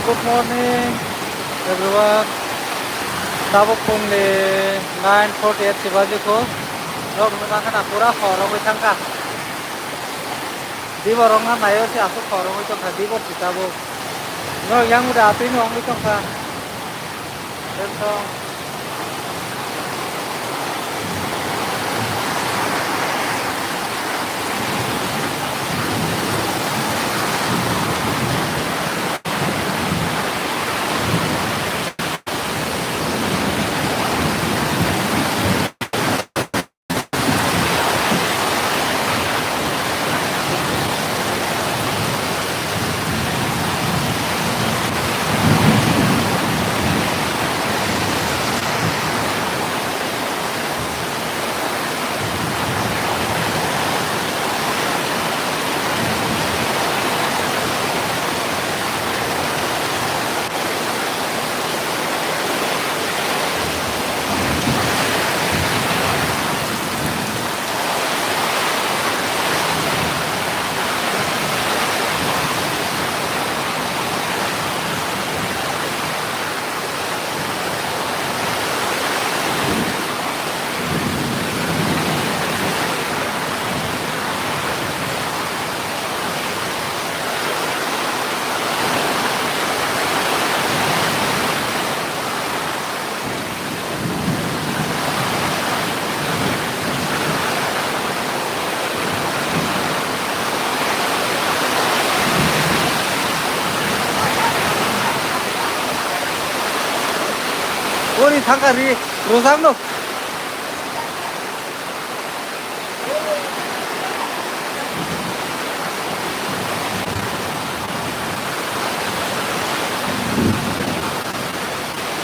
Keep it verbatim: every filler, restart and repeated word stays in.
Good morning, everyone. Tabuk pungni nine forty-eight se bajikho. Norok nukha khana pura hor wngwi thangkha. Diborok na naio se aswk hor wngwi tongkha, dibor se tabuk. Norok yang uda atwi no wngwi tongkha. Welcome. Ori thangkha ri, rojak no.